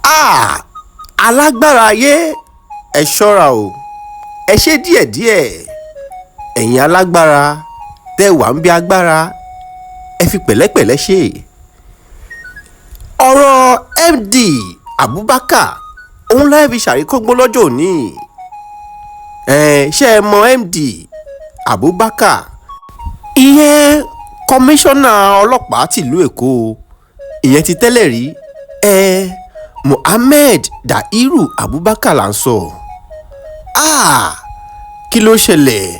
Háà, alágbára ayé, ẹ ṣọ́ra o, ẹ ṣe díẹ̀díẹ̀. Ẹ̀yin alágbára tẹ́ ẹ wà níbi agbára, ẹ fi pẹ̀lẹ́pẹ̀lẹ́ ṣe. Ọ̀rọ̀ MD Abubakar òun la fi ṣàríkọ́gbọ́n lọ́jọ́ òní. Ṣé ẹ mọ MD Abubakar? Ìyẹn kọmíṣánná ọlọ́pàá tìlú Èkó, ìyẹn ti tẹ́lẹ̀ rí. Mohammed Dahiru Abubakar là ń sọ. Háà, kí ló ṣẹlẹ̀?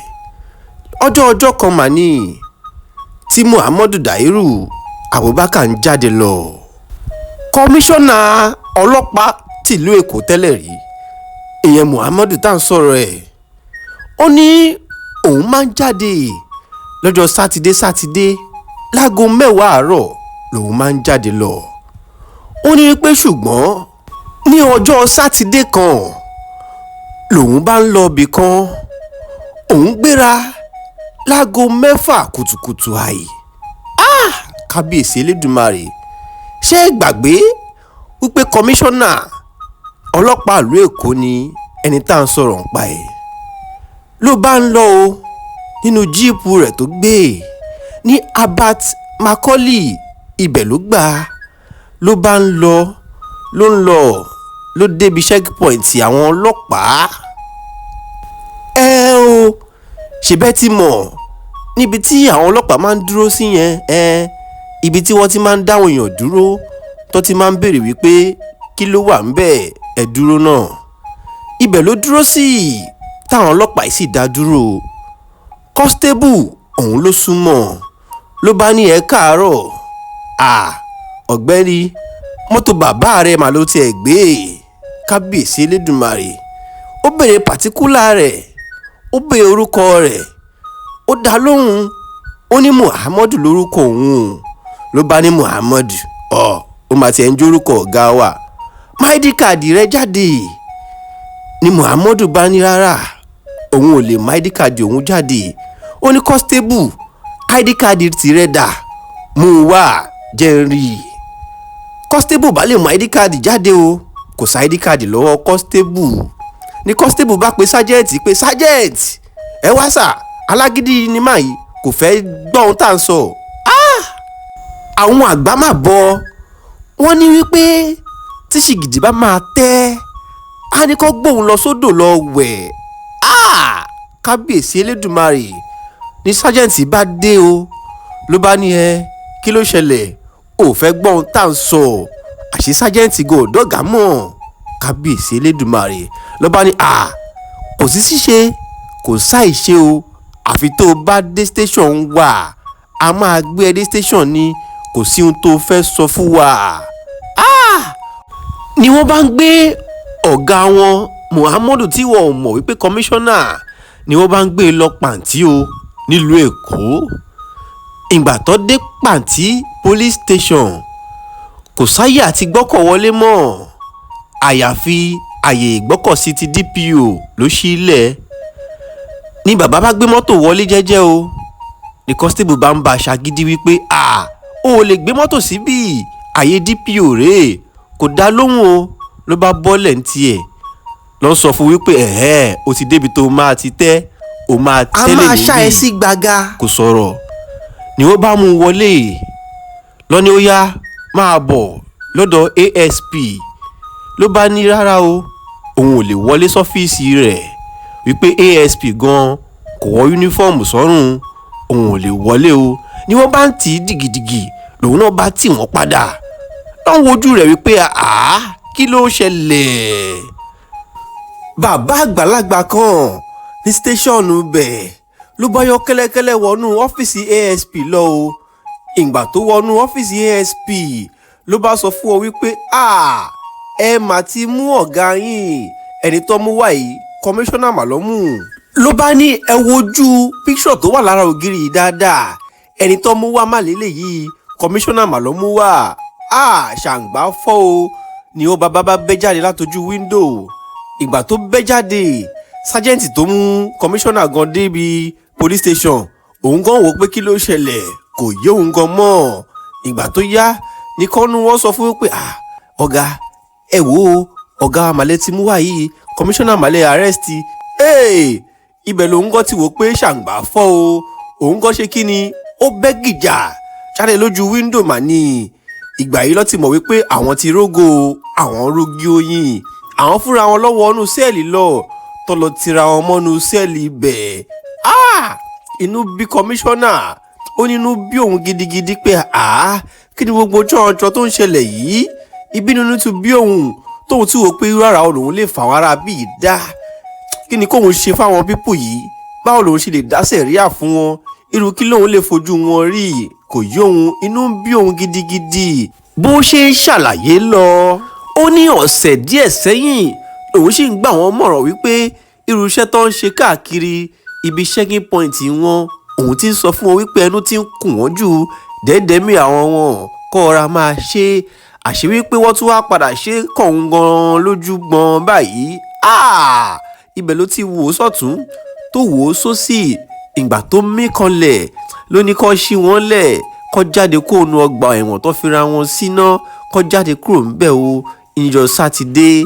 Ọjọ́ ọjọ́ kan mà ní tí Muhammadu Dahiru Abubakar ń jáde lọ. Kọmíṣánná ọlọ́pàá tìlú Èkó tẹ́lẹ̀ rí, ìyẹn Muhammadu tá à ń sọ̀rọ̀ ẹ̀. Ó ní òun máa ń jáde lọ́jọ́ Sátidé Sátidé láago 10 àárọ̀ lòun máa ń jáde lọ. Ó ní pé ṣùgbọ́n ní ọjọ́ Sátidé kan lòun bá ń lọ ibì kan, òun gbéra láago 6 kùtùkùtù àì. Ah! Kábíyèsí Elédùmarè, ṣé ẹ gbàgbé wípé kọmíṣánná ọlọ́pàá ìlú Èkó ni ẹni tá à ń sọ̀rọ̀ ń pa ẹ̀? Ló bá ń lọ o nínú jíìpù rẹ̀ tó gbé ní Herbert Macaulay, ibẹ̀ ló gbà. Ló bá ń lọ, ló ń lọ, ló débi checkpoint àwọn ọlọ́pàá. Ẹ o, ṣe bẹ́ẹ̀ ti mọ̀ níbi tí àwọn ọlọ́pàá máa ń dúró sí yẹn, ibi tí wọ́n ti máa ń dáwọn èèyàn dúró, tó ti máa ń béèrè wípé kí ló wà ńbẹ̀, ẹ dúró náà. Ibẹ̀ ló dúró sí táwọn ọlọ́pàá sì dá dúró. Constable òun ló súnmọ́, ló bá ní ẹ káàárọ̀. À, ọ̀gbẹ́ni, mọ́tò bàbá rẹ mà ló ti ẹ̀ gbé. Kábíyèsí Elédùmarè. Ó béèrè pàtíkúlà rẹ̀, ó béèrè orúkọ rẹ̀, ó dá lóhùn. Ó ní Muhammadu lórúkọ òun. Ló bá ní Muhammadu, ọ̀, ó mà ti ẹ̀ ń jórúkọ ọ̀gá wa. Má ID card rẹ jáde. Ni Muhammadu bá ní rárá, òun ò lè má ID card òun jáde. Ó ní constable, ID card tìrẹ dà, mú un wá, jẹ́ n rí i. Constable bá lè mú ID card jáde o, kò sí ID card lọ́wọ́ constable. Ni constable bá pe sergeant pé sergeant, ẹ wá sà, alágídí ni màá yìí, kò fẹ́ gbọ́ ohun tá à ń sọ. Ah! Àwọn àgbà máa bọ̀. Wọ́n ní wípé tí ṣìgìdì bá máa tẹ́, á ní kó gbóhùn lọ sódò lọ wẹ̀. Ah! Kábíyèsí Elédùmarè. Ni sergeant bá dé o, ló bá ní ẹ, kí ló ṣẹlẹ̀? Ò fẹ́ gbọ́ ohun tá à ń sọ. Àṣé sergeant gan ò dọ́gà mọ̀. Kábíyèsí Elédùmarè. Ló bá ní à, kò sí ṣíṣe, kò sáì ṣe o. Àfi tó o bá dé station wa, a máa gbé ẹ dé station ni, kò sí ohun tó fẹ́ sọ fún wa. Ah! Ni wọ́n bá ń gbé ọ̀gá wọn Muhammadu tí wọ́n ò mọ̀ wípé kọmíṣánná ni wọ́n bá ń gbé lọ Pàǹtí o nílùú Èkó. Ìgbà tó dé Pàǹtí police station, kò sáyè àti gbọ́kọ̀ wọlé mọ́. Àyàfi àyè ìgbọ́kọ̀sí ti DPO ló ṣí lẹ̀. Ni bàbá bá gbé mọ́tò wọlé jẹ́jẹ́ o. Ni constable bá ń ba ṣagídí wípé à, o ò lè gbé mọ́tò síbí, àyè DPO rèé. Kò dá lóhùn o, ló bá bọ́lẹ̀ ní tiẹ̀. Lọ sọ fún wípé ẹ̀hẹ́, o ti débi tó máa ti tẹ́, o máa A tẹ́lẹ̀ máa ṣá ẹ níbí. sí gbàgà. Kò sọ̀rọ̀. Ni wọ́n bá mú un wọlé. Lọ ní ó yá, máa bọ̀ lọ́dọ̀ ASP. Ló bá ní rárá o, òun ò lè wọlé sọ́fíìsì rẹ̀. Wípé ASP gan kò wọ yúnífọ́ọ̀mù sọ́rùn, òun ò lè wọlé o. Ni wọ́n bá ń tì í dìgìdìgì, lòun náà bá tì wọ́n padà. Lọ ń wojú rẹ̀ wípé àá, kí ló ṣẹlẹ̀? Bàbá àgbàlagbà kan ní station bẹ̀ ló bá yọ kẹ́lẹ́kẹ́lẹ́ wọnú ọ́fíìsì ASP lọ o. Ìgbà tó wọnú ọ́fíìsì ASP ló bá sọ fún ọ wípé à, ẹ mà ti mú ọ̀gá yín, ẹni tó mú wá yìí, kọmíṣánná mà ló mú. Ló bá ní ẹ wojú picture tó wà lára ògiri yìí dáadáa, ẹni tó mú wá má lélẹ̀ yìí, kọmíṣánná mà ló mú wá. À, ṣàǹgbá fọ́ o. Ni ó bàbá bá bẹ́ jáde látojú window. Ìgbà tó bẹ́ jáde, sergeant tó mú kọmíṣánná gan débi police station, òun gan wò pé kí ló ṣẹlẹ̀, kò yé òun gan mọ́. Ìgbà tó yá ni kọ́nú wọn sọ fún pé à, ọ̀gá, Ẹ wò ó, ọ̀gá màlẹ́ ti mú wá yìí, kọmíṣánná màlẹ́ arrest. Ibẹ̀ lòun kọ́ ti wò pé ṣàǹgbá fọ́ o. Òun kọ́ ṣe kí ni, ó bẹ́ gìjà jáde lójú wíńdò mà ní. Ìgbà yìí ló ti mọ̀ wípé àwọn ti rógò, àwọn rógí oyin, àwọn fúnra wọn lọ́wọ́ ọnú sẹ́ẹ̀lì lọ tọ́lọ tira wọn mọ́nú sẹ́ẹ̀lì ibẹ̀. Inú bí kọmíṣánná, ó nínú bí òun gidigidi pé kí ni gbogbo jọ̀ọ́jọ́ tó ń ṣẹlẹ̀ yìí. Ìbínú tún bí òun, tóun tí wò pé irú àrà òun lè fà wọn ará bíi dá. Kí ni kóun ṣe fáwọn pípò yìí? Báwo lòun ṣe lè dá sẹ̀ríà fún wọn? Irú kí lòun lè fojú wọn rí? Kò yé òun, inú ń bí òun gidigidi. Bó ṣe ń ṣàlàyé lọ, ó ní ọ̀sẹ̀ díẹ̀ sẹ́yìn lòun sì ń gbà wọ́n mọ̀ràn wípé irú iṣẹ́ tó ń ṣe káàkiri ibi checking point wọn, òun ti ń sọ fún wọn wípé ẹnu ti ń kùn wọ́n jù, dẹ́ẹ̀dẹ́mì àwọn wọn kọ́ ọ̀ra máa ṣe. Àṣé wípé wọ́n tún wá padà ṣe kọ̀ọ̀hún gan-an lójú gbọ́n báyìí. Ibẹ̀ ló ti wò ó sọ̀tún tó wò ó sósì. Ìgbà tó mí kanlẹ̀ ló ní kó ṣí wọn lẹ̀, kó jáde kúrò nínú ọgbà ẹ̀wọ̀n tó fira wọn síná, kó jáde kúrò ńbẹ̀ o ìjọ Sátidé.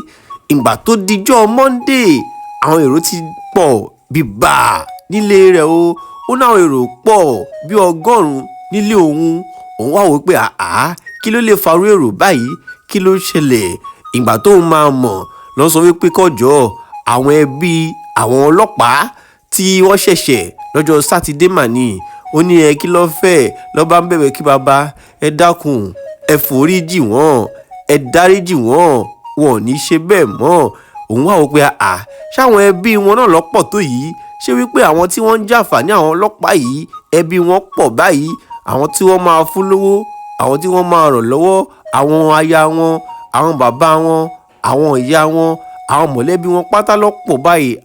Ìgbà tó dijọ́ Monday, àwọn èrò ti pọ̀ bíbà nílé rẹ̀ o. Ó ní àwọn èrò pọ̀ bí 100 nílé òun. Òun wá wò pé àá, kí ló lè farú èrò báyìí? Kí ló ṣẹlẹ̀? Ìgbà tóun máa mọ̀ ló sọ wípé kọjọ́ àwọn ẹbí àwọn ọlọ́pàá tí wọ́n ṣẹ̀ṣẹ̀ lọ́jọ́ Sátidé mà ní. Ó ní ẹ kí ló fẹ́, ló bá ń bẹ̀bẹ̀ kí baba ẹ dákun, ẹ foríjì wọ́n, ẹ dáríjì wọ́n, wọn ò ní ṣe bẹ́ẹ̀ mọ́. Òun wá wò pé àá, ṣáwọn ẹbí wọn náà lọ́pọ̀ tó yìí? Ṣé wípé àwọn tí wọ́n ń jàǹfààní àwọn ọlọ́pàá yìí, ẹbí wọn pọ̀ báyìí? Àwọn tí wọ́n máa fún lówó, àwọn tí wọ́n máa ràn lọ́wọ́, àwọn aya wọn, àwọn bàbá wọn, àwọn ìyá wọn, àwọn mọ̀lẹ́bí wọn pátá lọ́pọ̀ báyìí.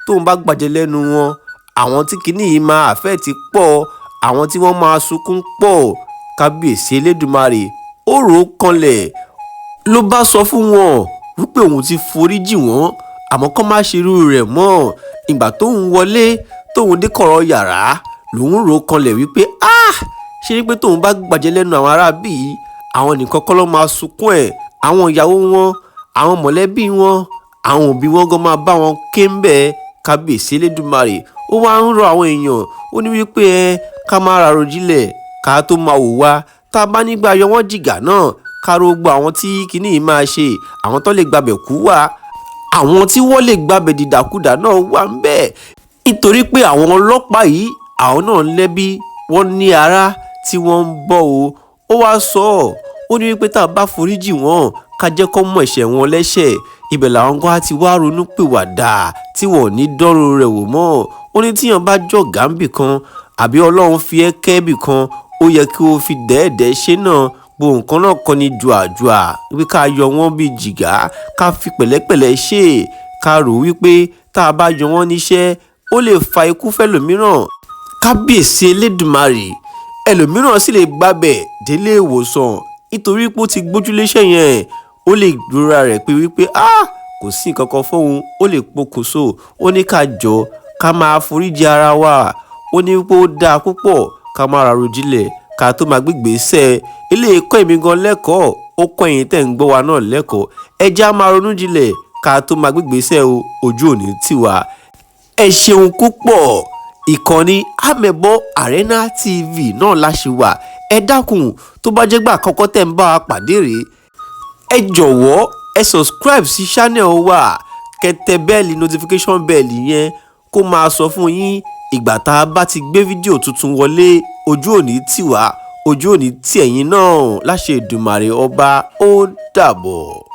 Tóun bá gbàjẹ́ lẹ́nu wọn, àwọn tí kìíní yìí máa àfẹ́ ti pọ̀, àwọn tí wọ́n máa sunkún pọ̀. Kábíyèsí Elédùmarè, ó rò ó kanlẹ̀ ló bá sọ fún wọn wípé òun ti foríjì wọ́n, àmọ́ kó má ṣe irú rẹ̀ mọ́. Ìgbà tóun wọlé, tóun dé kọ̀rọ̀ yàrá, lòun rò ó kanlẹ̀ wípé ṣé wípé tóun bá gbàjẹ́ lẹ́nu àwọn ará bí yìí, àwọn nìkan kọ́ ló máa sunkún ẹ̀, àwọn ìyàwó wọn, àwọn mọ̀lẹ́bí wọn, àwọn òbí wọn gan máa bá wọn ké ń bẹ́ẹ̀. Kábíyèsí Elédùmarè, ó wá ń rọ àwọn èèyàn, ó ní wípé ẹ ká máa ràròjinlẹ̀ ká tó máa wò wá. Tá a bá nígbà yọ wọ́n jìgà náà, ká ro gbogbo àwọn tí kìíní yìí máa ṣe, àwọn tó lè gbabẹ̀ kú wà, àwọn tí wọ́n lè gbabẹ̀ dìdàkudà náà wà ń bẹ́ẹ̀. Nítorí pé àwọn ọlọ́pàá yìí, àwọn náà ń lẹ́bí, wọ́n ní ará tí wọ́n ń bọ̀ o. Ó wá sọ ọ́, ó ní wípé tá a bá foríjì wọ́n, ká jẹ́ kó mọ ẹ̀ṣẹ̀ wọn lẹ́ṣẹ̀, ibẹ̀ làwọn gan á ti wá ronú pìwàdà tí wọ́n ò ní dánrò rẹ̀ wò mọ́. Ó ní tíyàn bá jọ̀gá ńbì kan, àbí Ọlọ́run fi ẹ́ kẹ́ bì kan, ó yẹ kí o fi dẹ́ẹ̀dẹ́ ṣe náà. Gbogbo nǹkan náà kọ́ ni jùàjùà, wípé ká yọ wọ́n bí jìgá, ká fi pẹ̀lẹ́pẹ̀lẹ́ ṣe, ká rò wípé tá a bá yọ wọ́n níṣẹ́, ó lè fa ikú fẹ́lòmíràn. Kábíyèsí Elédùmarè, ẹlòmíràn sì lè gbabẹ̀ délé ìwòsàn nítorí pé ó ti gbójúléṣẹ́ yẹn. Ó lè rora rẹ̀ pé wípé kò sí nǹkan kan fóun, ó lè pokùnso. Ó ní ká jọ ká máa foríjì ara wa. Ó ní wípé ó dáa púpọ̀ ká máa ràròjinlẹ̀ ká tó máa gbégbèsè. Eléyìí kọ́ èmi gan lẹ́kọ̀ọ́, ó kọ́ ẹ̀yin tẹ́ ń gbọ́ wa náà lẹ́kọ̀ọ́. Ẹ jẹ́ á máa ronú jinlẹ̀ ká tó máa gbégbèsè o, ojú ò ní tì wá. Ẹ ṣeun púpọ̀. Ìkànnì Amẹ̀bọ Arena TV náà la ṣe wà. Ẹ dákun, tó bá jẹ́ gbà àkọ́kọ́ tẹ́ ń bá wa pàdé rèé, ẹ jọ̀wọ́ ẹ subscribe sí channel wa, kẹ́ tẹ bẹ́ẹ̀lì notification bell yẹn kó máa sọ fún yín ìgbà tá a bá ti gbé fídíò tuntun wọlé. Ojú ò ní tì wá, ojú ò ní tì ẹ̀yin náà láṣẹ Èdùmàrè ọba. Ó dàbọ̀.